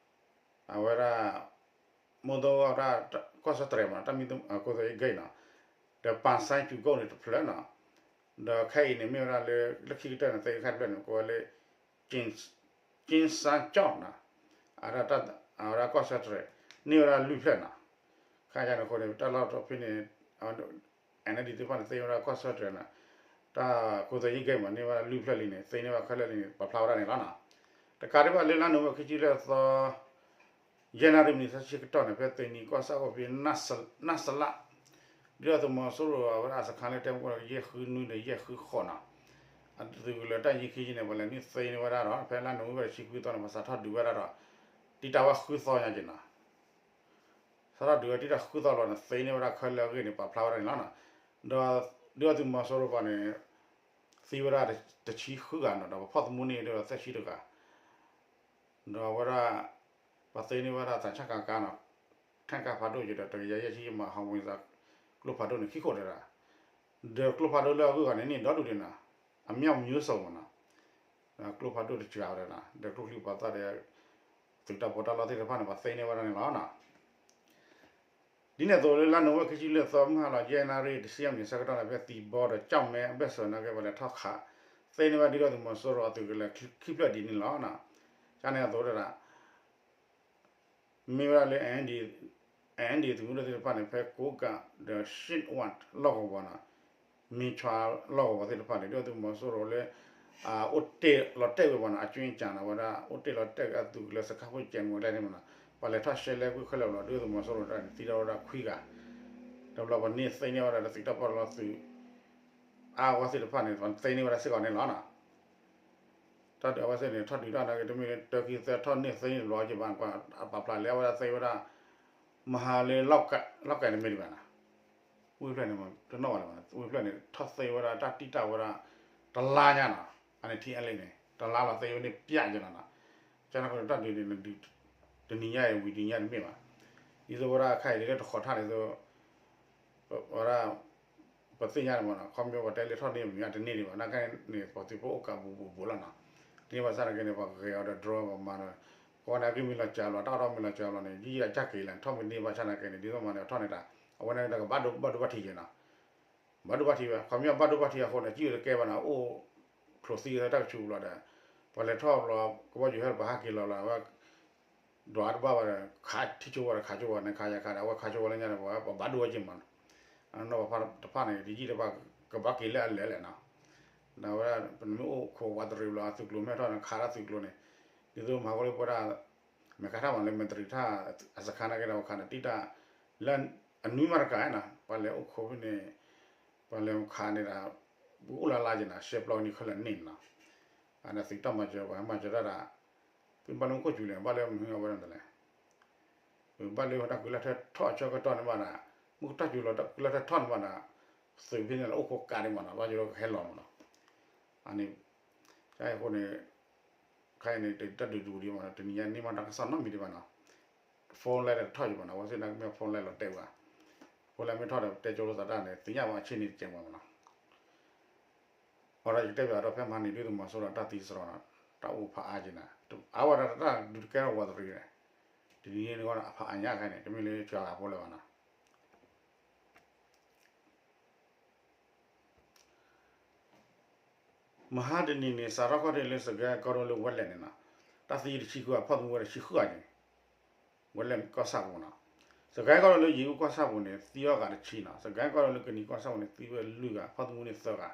အဝဲဒၣ် မူသိဝဲဒၣ် ကီၢ်ဆၢတြဲၤမ့ၢ်နီၤ, တၢ်မံၤကိးသီအံၤဂ့ၤနီၤ, ဒီးပၣ်စဲကၠူကိၣ်န့ၣ်တဖျၢၣ်နီၤ, ဒီးခဲအံၤန့ၣ်မ့ၢ်ဝဲဒၣ်လၢ လၢခံကတၢၢ်န့ၣ် သ့ခဲတဖျၢၣ်န့ၣ် ကိးဝဲလၢ ကၠ့စၣ်ကၠီၣ်နီၤ, အဝဲဒၣ်ကီၢ်ဆၢတြဲၤ န့ၢ်ဝဲဒၣ်လွံၢ်ဖျၢၣ်နီၤ, ခဲအံၤန့ၣ်အဃိန့ၣ် တၢ်လီၢ်တဖဲန့ၣ် NLD သ့ၣ်တဖၣ်န့ၣ် သ့ဝဲဒၣ်ကီၢ်ဆၢတြဲၤနီၤ, တၢ်ကိးသီအံၤဂ့ၤမ့ၢ်နီၤ န့ၢ်ဝဲဒၣ်လွံၢ်ဖျၢၣ်လံန့ၣ် သ့န့ၢ်ဝဲခဲလၢာ်လံန့ၣ် ပာ်ဖျါဝဲဒၣ်န့ၣ်လီၤနီၤ, တကးဒံးဘၣ်လၢလါနိၣ်ဝ့ဘၢၣ်ခံဆံလၢသီ ယဲၢ်နၣ်ရံၣ်မံးနံးသၢဆံကတီၢ်န့ၣ် ဖဲသ့နံၤကီၢ်ဆၣ်အိၣ်ဖဲ နၢ်စလး ဒုးသုးမီၤစိရိၤအဝဲဒၣ်အစခါလၢတဲမူကီၢ်န့ၣ် ယဲၢ်ဃုနွံဒီးယဲၢ်ဃုဃိးနီၤ, အသုးကလၢၤတၢ်ယံၤခံဆံန့ၣ် ပှၤလဲၤနုာ်သ့န့ၢ်ဝဲဒၣ်ဒီး ဖဲလါနိၣ်ဝ့ဘၢၣ်တဆံခွံသီန့ၣ် ပှၤစးထီၣ်ဒုးဝဲဒၣ်ဒီး တံၢ်တၢ်ဝဲဃုသီညါက့ၤနီၤ စးထီၣ်ဒုးဝဲတံၢ်တၢ်ဃုသီလီၤန့ၣ် သ့န့ၢ်ဝဲဒၣ်ခဲလၢာ်အဂ့ၢ်န့ၣ် ပာ်ဖျါဝဲဒၣ်န့ၣ်လီၤနီၤ, ဒီး ဒုးသုးမီၤစိရိၤပှၤန့ၣ် သံဝဲဒၣ်တဆံဃုဂၤနီၤ ဒီးပဖီၣ်သမူန့ၢ်ဒၣ်သၢဆံတဂၤ ဒီးအဝဲဒၣ် ပှၤသ့န့ၢ်ဝဲဒၣ်သးဆၣ်ကၤကါနီၤ ထၣ်ကၣ်ဖးဒိၣ်က့ၤဒီး တကယၤယဲၢ်ဆံယဲၢ်မး ဟီၣ်ဝ့ၤစၣ် ကျိဖးဒိၣ်န့ၣ်ခံခိၣ်တဒၣ်, ဒီးကျိဖးဒိၣ်လၢအဂုၤအဂၤန့ၣ်န့ၢ်ဒီဒူၣ်ဒံးနီၤ, အမ့ၢ်မံၤစိမ့ၢ်နီၤ, ကျိဖးဒိၣ်တစှၤဝဲဒၣ်နီၤ ဒီးကျိချံပှၤသၣ်ဒီး သုးတၢ်ပီးတၢ်လီသ့ၣ်တဖၣ်န့ၣ် ပှၤသ့န့ၢ်ဝဲဒၣ်န့ၣ်လီၤနီၤ ဒ်န့ၣ်အသိးလၢလါနိၣ်ဝ့ဘၢၣ်ခံဆံလၢသီ မုၢ်ဟါလီၤယဲၢ်နၣ်ရံၣ်တဆံယဲၢ်မံးနံးဆၢကတီၢ်န့ၣ် ဖဲသံဘီဒီးကၠီၣ်မဲအဘၢၣ်စၢၤနာ်က့ ပှၤလဲၤထီၣ်ခး သ့န့ၢ်ဝဲဒၣ်ဒုးသုးမီၤစိရိၤအသုးကလၢၤခံဖျၢၣ်ဒ်န့ၣ်လီၤ. ကန့ၣ်အသိးဒၣ် မ့ၢ်ဝဲဒၣ်လၢ NLD သုးမုၢ်ဒိၣ်သ့ၣ်တဖၣ်န့ၣ် ဖဲကိးကးဒီး ရှ့ၣ်ဝၣ်လီၢ်ကဝီၤနီၤ မ့ၢ်ဆွါလီၢ်ကဝီၤသ့ၣ်တဖၣ်န့ၣ် ဒုးသုးမီၤစိရိၤလၢ အိၣ်တ့ၢ်လီၤတဲာ်ဝဲပှၤနီၤ အကၠွ့ကၠၢ်နီၤ ဝဲဒၣ် အိၣ်တ့ၢ်လီၤတဲာ်ဝဲအသုးကလၢၤ စခါဖိကဲန့ၣ်ဝဲဒၣ်န့ၣ်မ့ၢ်နီၤ ပှၤလဲၤထီၣ်ရှဲလဲကွံာ်ခဲလၢာ်လီၤ ဒုးသုးမီၤစိရိၤတၢ်န့ၣ် သံထီၣ်ဝဲဒၣ်ခွံဂၤ ဒီးဘျီပှၤန့ၢ်သ့န့ၢ်ဝဲဒၣ်ဒီးသုးတၢ်ပီးတၢ်လီသုး အါဂီၢ်သ့ၣ်တဖၣ်န့ၣ် ပှၤသ့န့ၢ်ဝဲဒၣ်စ့ၢ်ကီးန့ၣ်လီၤနီၤ တၢ်ဒုးအဝဲသ့ၣ်န့ၣ် ထီၣ်ဒုးတၢ်နာ်က့ တမ့ၢ်လၢတၢခံသၢထီၣ်န့ၢ်သ့န့ၢ်တဘျီက့ၤဘၣ် ပှၤပာ်ဖျါလၢအဝဲဒၣ်သ့ဝဲဒၣ် မဟါလၢ လီၢ်ကဲၤတမ့ၢ်ဒံးဘၣ်နီၤ ဝ့ၢ်ဖျၢၣ်န့ၣ် တနီၣ်ဘၣ်လၢၤဘၣ်နီၤ ဝ့ၢ်ဖျၢၣ်န့ၣ် ထီၣ်သ့ဝဲဒၣ်တၢ်တံာ်တာ်ဝဲဒၣ် တလါညါနီၤ အန့ၣ် ထံအလ့ၣ်န့ၣ် တလါလီၤသ့ဝဲန့ၣ်ပျဲက့ၤလီၤနီၤ ကန့ၣ်ဃိတၢ်ဒုးန့ၣ် တနံၤညါအံၤ ဝံၤတနံၤညါတမ့ၢ်ဘၣ် ဒ်သိးဝဲဒၣ်ခဲအံၤဒ်လၢတဃီၤထၣ်ဒ်သိး ဝဲဒၣ် ပသ့ၣ်ညါန့ၣ်မ့ၢ်နီၤ ခီဖျိပတဲလၢထီၣ်န့ၢ်မ့ၢ်တန့ၢ်ဒံးဘၣ် နာ်က့န့ၣ် ပှၤသုးဖိအိၣ်ကးဘူးဘူးဘူးလီၤနီၤ တန့ၢ်ဘၣ်ဆၣ်နာ်က့န့ၣ် ပှၤကဂဲၤအီၤဒီး drone ပှၤမၤဒီး ကိးဂၤန့ၣ် အဂံၢ်မ့ၢ်လီၤစှၤလီၤ တၢ်အီၣ်ထီၣ်မ့ၢ်လီၤစှၤလီၤန့ၣ် ယံာ်ယံာ်အစၢ်က့ၤလဲၣ် ထီၣ်မ့ၢ်န့ၢ်ဘၣ်ဆၣ်နာ်က့န့ၣ် ဒ်သိးမၤန့ၣ် အထီၣ်န့ၣ်တၢ် အဝဲန့ၣ်တၢ်ကဘၣ်ဒိဘၣ်ဒိဘၣ်ထံးက့ၤနီၤ ဘၣ်ဒိဘၣ်ထံးဝဲ ခီဖျိဘၣ်ဒိဘၣ်ထံးအဃိန့ၣ် ကံၣ်ဝဲတကဲဘၣ်နီၤ အိၣ်ဖျိးသံဝဲတၢ်ကဆူးဘျီဒီး ပှၤလဲၤထီၣ်ဘျီ ကဘီယူၤဟဲလီၤပှၤဟးက့ၤလီၤလီၤ အဝဲ ဒွးတဘၣ်ဘၣ်ဒီး ခးထံၣ်ဆိဝဲဒီးခးဆိဝဲန့ၣ် ခးယၤခးဒီး အဝဲခးဆိဝဲလၢညါဒီး ပှၤဘၣ်ဒိဝဲက့ၤမးနီၤ အနီၢ်ပဖါတဖၣ်န့ၣ် တယံာ်တဘၣ် ကဘၣ်က့ၤလၢအလဲၤလဲၣ်နီၤ ဒီးဝဲဒၣ် ပမ့ၢ်အိၣ်ခိးဝးတရံးဘျီ အသုးကျိၤမ့ၢ်ထီၣ်န့ၣ် ခးဒၣ်သုးကျိၤန့ၣ် ဒ်သိးမၤဃိလၢပဝဲဒၣ် မဲာ်ခါတၢ်မးလၢမဲာ်တရံးထၣ် အစခါနာ်က့ဒီး ပှၤခးန့ၣ် တံၢ်တၢ် လၢ အနွံမးတကးနီၤ ပှၤလဲၤအိၣ်ခိးဖဲန့ၣ် ပှၤလဲၤခးန့ၣ်ဒီး ပအိၣ်လၢ်လၢ်က့ၤနီၤ ရှဲပျီနံၤခဲလၢာ်န့ၣ်နီၤ အန့ၣ်သုးတၢ်မၤစၢၤ ပှၤဟဲမၤစၢၤတၢ်ဒီး သုဘၣ်လၢမူခိၣ်စူၤလဲၣ် ဘၣ်လၢမနုၤအဝဲဒၣ်တလဲၣ် ဘၣ်လၢဝဲတၢ်ကုလၢ်ထၢၣ်ထီၣ်အဆၢကတီၢ်န့ၣ်ဘၣ်ဒီး မုၢ်ကတီၢ်စူၤလီၤတၢ်ကုလၢ်ထၢၣ်ထီၣ်န့ၣ်ဘၣ်ဒီး သုးဖဲန့ၣ်လီၤအိၣ်ခိးကးဒံးမးနီၤ ဘၣ်ယိၤလီၤကဟဲလီၤမးနီၤ. အန့ၣ် အဃိန့ၣ် ခဲအံၤန့ၣ် တၢ်ဒုးတပူၤဒံးမးနီၤ တနံၤညါန့ၢ်မးတၢ်ကစီၣ်နီတမံၤဒံးဘၣ်နီၤ. phone line တထီၣ်ယံၤဘၣ်နီၤ အဝဲသ့ၣ်နာ်က့မ့ၢ် phone line လီၤတဲာ်ဝဲ phone line မ့ၢ်ထီၣ်ဒီး တဲကၠိလိာ်သးတၢ်န့ၣ် သ့ၣ်ညါဘၣ်အဆ့ၣ်န့ၣ်တကဲးမးနီၤ. အဃိဒီးယကတဲဘၣ်ဒီးဖဲမဟါန့ၣ် ဒုၣ်ဒါသုးမီၤစိရိၤတၢ်သံစရီနီၤ တၢ်အိၣ်ဖးအါက့ၤနၤ အါဝဲဒၣ်တၢ်ဒုးတကဲထီၣ်ဝးတရံးန့ၣ် တနံၤအံၤန့ၣ်အဖးအါညါခဲအံၤန့ၣ် တမ့ၢ်လၢစှၤဂၤဖိလၢၤဘၣ်နီၤ. မဟါတနံၤန့ၣ် စးထီၣ်ခီၣ်ထံးလၢစကဲကီၢ်ဒိၣ်လၢဝဲလဲၣ်န့ၣ်နီၤ တၢ်သံတဆံဃုဂၤ ဖီၣ်သမူဝဲတဆံဃုဂၤန့ၣ် ဝဲလဲၣ်ကီၢ်ဆၣ်ပူၤနီၤ. စကဲကီၢ်ဒိၣ်လၢယံၤအူကီၢ်ဆၣ်ပူၤန့ၣ် သံအီၤဂၤတဆံနီၤ. စကဲကီၢ်ဒိၣ်လၢကနံၤကီၢ်ဆၣ်ပူၤန့ၣ် သံဝဲလွံၢ်ဂၤ ဖီၣ်သမူန့ၣ်သၢဂၤ.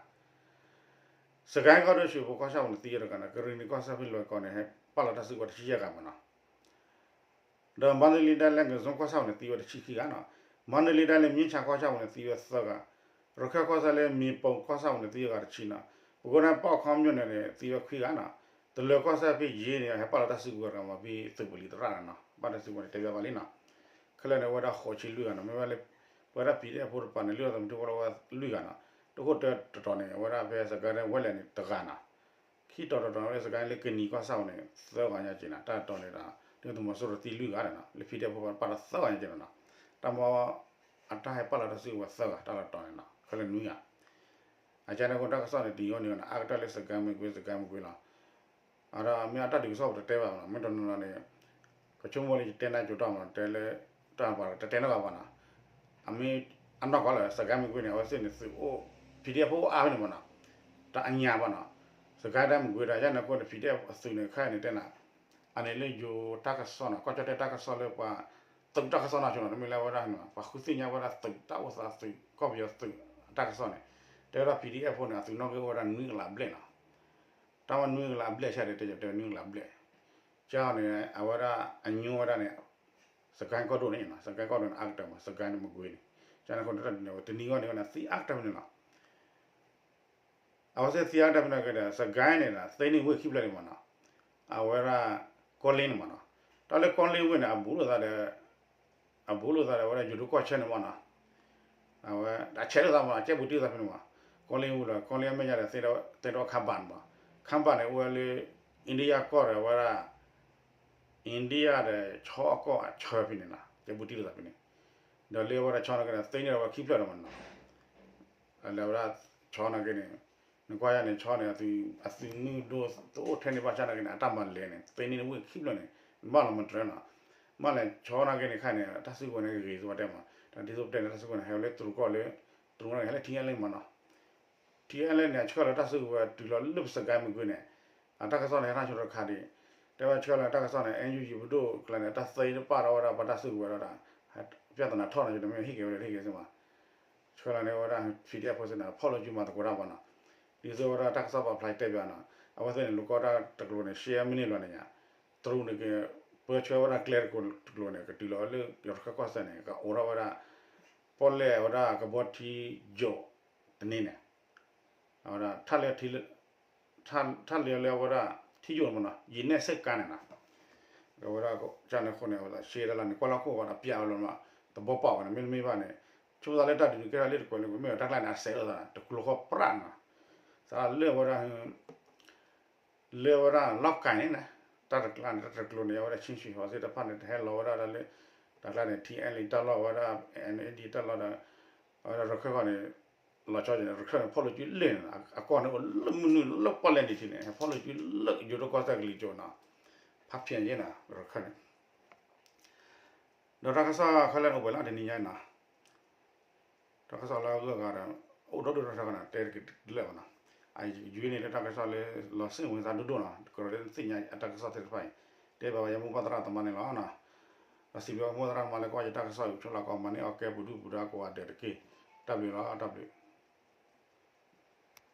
စကဲကီၢ်ဒိၣ်ဆူးဖိကီၢ်ဆၣ်ပူၤန့ၣ် သံဝဲတဂၤနီၤ. ကရ့ၣ်နံၤကီၢ်ဆၣ်ဖဲလွဲၢ်ကီၢ်န့ၣ် ဟဲပာ်လီၤတၢ်စုကဝဲၤတဆံယဲၢ်ဂၤမးနီၤ. ဒီးမါနလ့ဒၣ်လဲာ်ငဇိကီၢ်ဆၣ်ပူၤန့ၣ် သံဝဲတဆံခံဂၤနီၤ. မါနလ့ဒၣ်လဲာ်မ့ၢ်ဆါကီၢ်ဆၣ်ပူၤန့ၣ် သံဝဲသၢဂၤ. ရခၢၣ်ကီၢ်ဆၣ်လၢမ့ၢ်ပိၢ်ကီၢ်ဆၣ်ပူၤန့ၣ် သံဝဲဂၤတဆံနီၤ. ပကိးန့ၣ်ပီၣ်ခီမျိုးနယ်န့ၣ် သံဝဲခွံဂၤနီၤ. တလၢၤကီၢ်ဆၣ်ဖဲယ့န့ၣ် ဟဲပာ်လီၤတၢ်စုကဝဲၤတဂၤမး ဖဲသုးပလံၤသရၣ်န့ၣ်နီၤ. ဘၣ်တၢ်စုကဝဲၤန့ၣ် တဲဘၣ်လံနီၤ. ခဲလၢာ်န့ၣ် အဝဲဒၣ်ဃိးဆံလွံၢ်ဂၤနီၤ. မ့ၢ်ဝဲလၢ ပဝဲဒၣ် ပီၣ်ဒဲၣ်ဖိတပၤန့ၣ် လုၢ်အီၣ်သးမုၢ်ထူၣ်ဖိလၢဝဲလွံၢ်ဂၤနီၤ. တခိၣ်တၢတတီၤန့ၣ် အဝဲဒၣ်ဖဲစကဲဝဲလဲၣ်န့ၣ်တဂၤနီၤ. ခံတီၤတတီၤလၢစကဲလၢကနံၤကီၢ်ဆၣ်ပူၤန့ၣ် သၢဂၤညါက့ၤနီၤ. တၢ်တတီၤန့ၣ်ဒီး ဒုၣ်ဒါသုးမီၤစိရိၤသံလွံၢ်ဂၤဒီးနီၤ. လၢ ပီၣ်ဒဲၣ်ဖိပာ်ဒီးသၢဂၤညါက့ၤနီၤ. တၢ်မ့ၢ် အတၢ်ဟဲပာ်လီၤတၢ်စုကဝဲၤသၢဂၤ တၢ်လီၤတီၤန့ၣ်နီၤ. ခဲလၢာ်နွံဂၤ အကန့ၣ်အဃိ တၢ်ကစီၣ်န့ၣ် တယံာ်အီၤန့ၣ် အါကတၢၢ်လၢစကဲမ့ၢ်ကွ့ စကဲမ့ၢ်ကွ့လီၤ. အဒီးမ့ၢ်အတၢ်ဒုးကစီၣ်ပတတဲဘၣ်မးနီၤ. မ့ၢ်တနီၤနီၤန့ၣ် ကဆိကမိၣ်လၢယတဲနၢ်ကၠိတၢ်မးနီၤ တဲလၢ တၢ်ပှၤတတဲနီတဂၤဘၣ်နီၤ. အမ့ၢ်အနီၢ်ကီၢ်လၢ စကဲမ့ၢ်ကွ့န့ၣ် အဝဲသ့ၣ်န့ၣ်သုးအိၣ် ပီၣ်ဒဲၣ်ဖိအိၣ်အါဖဲန့ၣ်မးနီၤ. တၢ်အညါဘၣ်နီၤ. စကဲဒၣ်မ့ၢ်ကွ့ဒီး ယန့ၣ်အဃိန့ၣ် ပီၣ်ဒဲၣ်အသုးန့ၣ် ခဲအံၤန့ၣ်တဲနၤ အန့ၣ်လၢယိၤတၢ်ကစီၣ်နီၤ ကီၢ်ကၠီၣ်တဲၣ်တၢ်ကစီၣ်လၢပှၤသုးတၢ်ကစီၣ်နီၤဆိနီၤ တမ့ၢ်လၢဝဲဒၣ်န့ၣ် ပှၤဃုသ့ၣ်ညါဝဲဒၣ်သုးတၢ်အိၣ်သးသုး ကီၢ်ပယီၤသုးအတၢ်ကစီၣ်န့ၣ် တဲဝဲဒၣ် ပီၣ်ဒဲၣ်ဖိန့ၣ် အသုးနီၣ်ဂံၢ်အိၣ်ဝဲဒၣ်နွံကလးဘျဲၣ်နီၤ. တၢ်ဝဲနွံကလးဘျဲၣ်ဆဲးဒီး တဲတဲနွံကလးဘျဲၣ် ကန့ၣ် အဝဲဒၣ်အညိဝဲဒၣ်န့ၣ် စကဲကီၢ်ဒိၣ်န့ၣ် စကဲကီၢ်ဒိၣ်န့ၣ် အါကတၢၢ်မး စကဲန့ၣ်မ့ၢ်ကွ့န့ၣ် ကန့ၣ်အဃိ တၢ်ဒုးန့ၣ် တနံၤဂီၢ်န့ၣ်ဝဲန့ၣ် သံအါကတၢၢ်ဖဲန့ၣ်လီၤ. အဝဲသ့ၣ်သံအါကတၢၢ်ဖဲန့ၣ်ကဒီး စကဲန့ၣ် သ့န့ၢ်ဝ့ၢ်ခံဖျၢၣ်န့ၣ်မးနီၤ. အဝဲဒၣ် ကီလ့န့ၣ်မးနီၤ. တၢ်လၢကီလ့ဝ့ၢ်န့ၣ် အဘူးလိာ်သးဒီး အဘူးလိာ်သးဒီး အဝဲဒၣ်ယိၤဒိၣ်ကီၢ်ဆၢန့ၣ်မးနီၤ. အဝဲ အဆဲးလိာ်သးမး အကဲပူၤတံၢ်သးဖဲန့ၣ်မး ကီလ့ဝ့ၢ်လီၤ. ကီလ့အမဲာ်ညါဒီး သ့ၣ်ဒီးခါဘၣ်န့ၣ်မး ခါဘၣ်န့ၣ် အိၣ်ဝဲလၢ India ကီၢ်ဒီး အဝဲဒၣ် India ဒီး ဆီအကီၢ်အဆၢဖဲန့ၣ်နီၤ ကဲပူၤတံၢ်လိာ်သးဖဲန့ၣ် ဒီးလၢအဝဲဒၣ်ဆီနာ်က့န့ၣ် သ့န့ၢ်ဒီးဝဲခံဖျၢၣ်ဒီးမးနီၤ. လၢအဝဲဒၣ်ဆီနာ်က့န့ၣ် နကွၢ်ယၤန့ၣ် ဆီန့ၣ် အသုးမုၢ်ဒိၣ်တအိၣ်ထဲန့ၣ်ဘၣ်ဆၣ်နာ်က့န့ၣ် အတၢ်မၤလဲၤန့ၣ် သ့န့ၢ်ဝ့ၢ်ခံဖျၢၣ်န့ၣ် ဘၣ်လီၤမတြဲနီၤ. မ့ၢ်လဲၤဆီနာ်က့န့ၣ်ခါန့ၣ် တၢ်စုကဝဲၤန့ၣ်ဂ့ၤစ့ၢ်ဝဲတဲမး တၢ်ဒ်သိးပတဲန့ၣ် တၢ်စုကဝဲၤန့ၣ် ဟဲဝဲလၢတရူးကီၢ်လၢ တရူးန့ၣ် ဟဲလၢ ထံအဲလ့ၣ် မးနီၤ. ထံအဲလ့ၣ်န့ၣ် အဆှၢလီၤတၢ်စုကဝဲၤတုၤလီၤလၢပစကဲမ့ၢ်ကွ့န့ၣ် အတၢ်ကစီၣ်န့ၣ် ဟဲထီၣ်ဆိတခါဒံး တဲဝဲဆှၢလီၤတၢ်ကစီၣ်န့ၣ် NUG ပဒိၣ်ကျါန့ၣ် တၢ်သ့တပာ်ထီၣ်ဝဲဒၣ်ပှၤတၢ်စုကဝဲၤဒီး ပြဿနာထီၣ်န့ၣ် တမ့ၢ်ဟ့ၣ်က့ၤဝဲဒီးဟ့ၣ်က့ၤစ့ၢ်မး ဆှၢလီၤန့ၢ်ဝဲဒၣ် PDF ဖိစ့ၢ်န့ၣ် ဖီၣ်လိာ်စုမၤသကိးတၢ်မးနီၤ. ဒ်သိးဝဲဒၣ်တၢ်ကစီၣ်ပာ်ဖျါတဲပၠးနီၤ အဝဲသ့ၣ်န့ၣ် လူၤကီၢ်တၢ်တကျိၤန့ၣ် ရှဲမ့ၢ်န့ၢ်လီၤန့ၣ်ညါ တရူးန့ၣ်က့ ပၢဆှၢဝဲဒၣ်ကျဲတကျိၤန့ၣ် ကတုၤလီၤလၢရခၢၣ်ကီၢ်စဲၣ်န့ၣ် ကအိးထီၣ်ဝဲဒၣ် ပီၣ်လဲၣ်ဝဲဒၣ်ကဘီထံယိာ်တန့ၢ်န့ၣ် အဝဲဒၣ် ထၣ်လၢလၢအဝဲဒၣ် ထံယိာ်မးနီၤ ယံာ်နဲၣ်စ့ၢ်ကါန့ၣ်နီၤ အဝဲဒၣ်ကန့ၣ်အဃိန့ၣ် အဝဲဒၣ်ရှဲတၢ်လီၤန့ၣ် ကွၢ်လီၤခိၣ်ဝဲဒီးပၠးဝဲလီၤမး တဘီပာ်ဝဲန့ၣ် မ့တမ့ၢ်ဘၣ်န့ၣ် ဆိမိၣ်သးလၢတၢ်ဒုးကဲထီၣ်လၢတကွဲးလၢ မ့ၢ်ဝဲတၢ်ကျါန့ၣ် အစဲးလိာ်သးန့ၣ် တကျိၤဃီပြၣ်နီၤ သးလၢဝဲဒၣ် လၢဝဲဒၣ်လီၢ်ကၤန့ၣ် တၢ်တကျါန့ၣ် တၢ်တကျိၤန့ၣ် အဝဲဒၣ် ချင်းရွှေဟော် သ့ၣ်တဖၣ်န့ၣ် တဟဲလီၤဝဲဒၣ်လၢ တၢ်ကျါန့ၣ် ထံအဲလ့ၣ်တၢ်လီၢ်ဝဲဒၣ် NLD တၢ်လီၢ်ဒီး အဝဲဒၣ်ရခၢၣ်ဃီန့ၣ် လီၤဆီန့ၣ် ရခၢၣ်န့ၣ် ဖီၣ်လိာ်စုလၢာ်န့ၣ် အကီၢ်န့ၣ်အိၣ်လၢမုၢ်နုာ်လၢပီၣ်လဲၣ်ဒံးထံးန့ၣ် ဟဲဖီၣ်လိာ်စုလၢယိၤဒိၣ်ကီၢ်စဲၣ်ကလံၤစိးနီၤ ဖးဖျဲးယဲၢ်နီၤ ရခၢၣ်န့ၣ် ဒီးတၢ်ကစီၣ်ခဲလၢာ်န့ၣ် အိၣ်ဝဲလၢတနံၤညါအံၤနီၤ တၢ်ကစီၣ်လၢအဂုၤအဂၤဒီး အိၣ်ဒီဒူၣ်ဒီထၢနီၤ တဲတက့ၤတလၢာ်ဘၣ်နီၤ အယွၤန့ၣ်လၢတၢ်ကစီၣ်လၢ လီၤစ့ၣ်ဝဲသးဒိၣ်ဒိၣ်နီၤ ကရၢလၢသ့ၣ်ညါအတၢ်ကစီၣ်သ့ၣ်တဖၣ်အံၤ တဲဘၣ်ဝဲယမိၢ်ပၢ်သရၣ်သမါန့ၣ်လီၤနီၤ ဒီးစံးဘျုးမိၢ်သရၣ်သမါလၢကွၢ်ယတၢ်ကစီၣ်အံၤ ဆိလၢကီးမၤန့ၢ်အီၣ်ကဲပူၤဒုၣ်ပူၤဒါကိးဂၤဒဲးတက့ၢ် တၢ်ဘျုးလီၤ တၢ်ဘျုး